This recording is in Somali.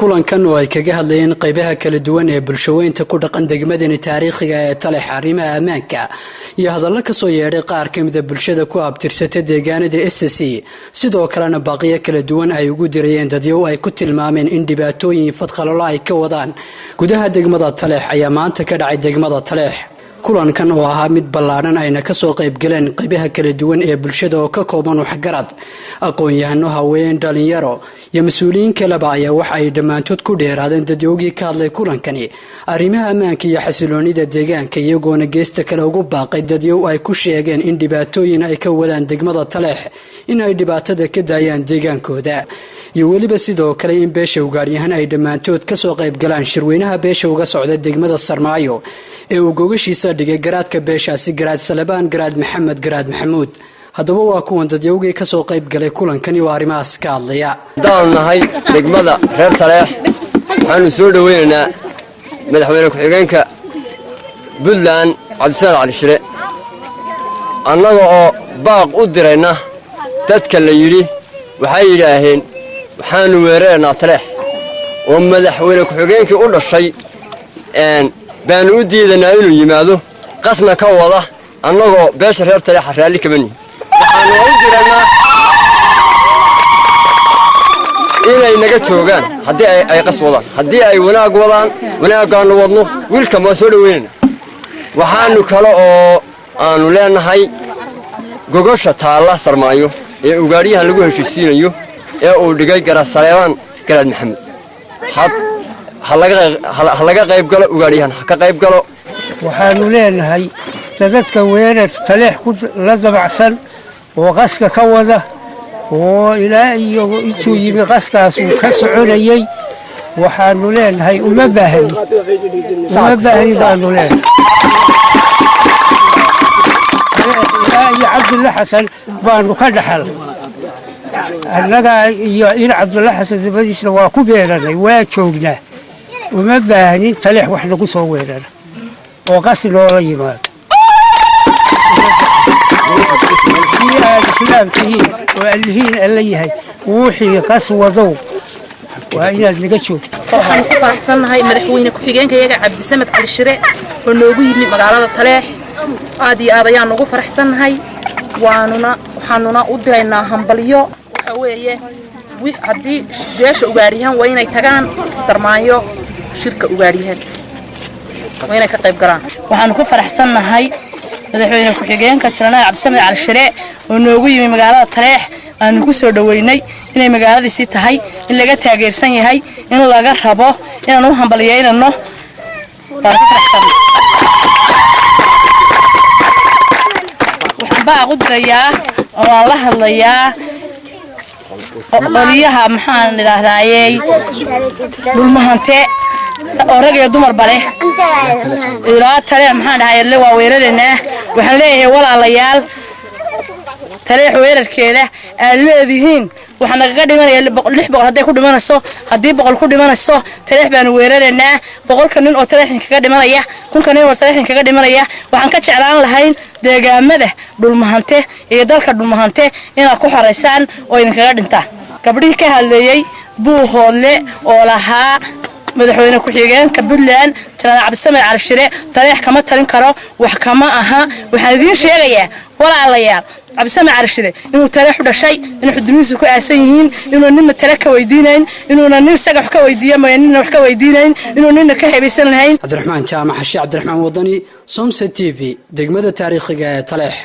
Kulankan oo ay kaga hadlayeen qaybaha kala duwan ee bulshaweynta ku dhaqan degmadani taariikhiga ee Taleex, arrimaha ammaanka iyo hadallo kasoo yeedhay qaar ka mida bulshada ku abtirsata deegaanada SSC, sidoo kalena baaqiyo kala duwan ay ugu dirayeen dadyow ay ku tilmaameen in dhibaatooyin fadqalalo ay ka wadaan gudaha degmada Taleex, ayaa maanta ka dhacay degmada Taleex. Kulankan oo ahaa mid ballaadhan ayna kasoo qaybgaleen qaybaha kala duwan ee bulshada oo ka kooban waxgarad, aqoon-yahano, haween, dhalinyaro iyo mas-uuliyiin kaleba, ayaa waxa ay dhammaantood ku dheeraadeen dadyowgii ka hadlay kulankani arrimaha ammaanka iyo xasiloonida deegaanka, iyagoona geesta kale ugu baaqay dadyow ay ku sheegeen in dhibaatooyin ay ka wadaan degmada Taleex in ay dhibaatada ka daayaan deegaankooda, iyo weliba sidoo kale in beesha Ugaaryahan ay dhammaantood kasoo qaybgalaan shirweynaha beesha uga socda degmada Sarmaayo ee uu gogashiisa dhigay garaadka beeshaasi, Garaad Salabaan Garaad Maxamed Garaad Maxamuud. Haddaba waa kuwan dadyowgii kasoo qayb galay kulankani oo arrimahaas ka hadlaya. Haddaanu nahay degmada reer Taleex, waxaanu soo dhoweynaynaa madaxweyne ku-xigeenka Puntland, Cabdisamed Cali Shire, annaga oo baaq u dirayna dadka la yidhi waxay yidhaaheen waxaanu weeraraynaa Taleex, oo madaxweyne ku-xigeenkii u dhashay baanu u diidanaa inuu yimaado, qasna ka wada. Annagoo beesha reer Taleexa raalli kama nihin. Waxaanu u dirannaa inay naga joogaan haddii ay qas wadaan. Haddii ay wanaag wadaan, wanaaggaannu wadno, wiilkan waan soo dhoweynayna. Waxaanu kale oo aanu leenahay gogosha taalla Sarmaayo ee Ugaadhyahan lagu heshiisiinayo ee uu dhigay Garaad Saleebaan Garaad Maxamed, ha laga qayb galo, Ugaadhyahan ha ka qayb galo. Waxaanu leenahay dadadka weerar Taleex ku la dabacsan oo qaska ka wada, oo ilaa iyo intuu yimi qaskaas uu ka soconayey, waxaanu leenahay uma baahni, uma baahni baanu leenahay. Ilaa iyo Cabdulla Xasan baanu ka dhaxal annagaa, iyo in Cabdulla Xasan dabadiisna waa ku beeranay, waa joognaa. Uma baahnin Taleex wax nagu soo weerara oo qas noola yimaado. Haddii aad islaam tihiin oo allihiin alla yahay, wixii qas wadow waa inaad naga joogto. Waxaanu ku faraxsannahay madaxweyne ku-xigeenka iyaga Cabdisamed Cali Shire oo noogu yimi magaalada Taleex. Aad iyo aad ayaan ugu faraxsannahay, waanuna waxaanuna u diraynaa hambalyo. Waxa weeye, haddii beesha Ugaadhyahan waa inay tagaan Sarmaayo, shirka Ugaadhyahan waa inay ka qayb galaan. Waxaanu ku faraxsannahay madaxweyne ku-xigeenka Jananaal Cabdisamed Cali Shire oo noogu yimi magaalada Taleex. Aanu ku soo dhoweynay inay magaaladiisii tahay, in laga taageersan yahay, in laga rabo, inaan u hambalyeynano baan ku faraxsannahay. Waxaan baaq u dirayaa oo aan la hadlayaa qoliyaha, maxaan idhaahdayey, Dhulmahante oo rag iyo dumarba leh ilaa Taleex, maxaan dhahay, le waa weeraraynaa. Waxaan leeyahay, walaalayaal, Taleex weerarkeeda aad leedihiin waxaa nagaga dhimanaya 600 hadday ku dhimanayso, haddii 100 ku dhimanayso, Taleex baanu weeraraynaa. 100-ka nin oo Taleexin kaga dhimanaya, 1000-ka nin oo Taleexin kaga dhimanaya, waxaan ka jeclaan lahayn deegaamada Dhulmahante iyo dalka Dhulmahante inaad ku xoraysaan oo idinkaga dhintaan. Gabdhihii ka hadleeyey Buuhoodle oo lahaa madaxweyne ku-xigeenka Puntland Janaan Cabdisamed Cali Shire Taleex kama talin karo, wax kama aha, waxaan idiin sheegayaa, walaalayaal, Cabdisamed Cali Shire inuu Taleex u dhashay, inuu xudumihiisu ku aasan yihiin, inuu ninna tale ka weydiinayn, inuuna nin isaga wax ka weydiiya mooye ninna wax ka weydiinayn, inuu ninna ka hebaysan lahayn. Cabdiraxmaan Jaamac Xashi, Cabdiraxmaan Wadani, Somsa TV, degmada taariikhiga ee Taleex.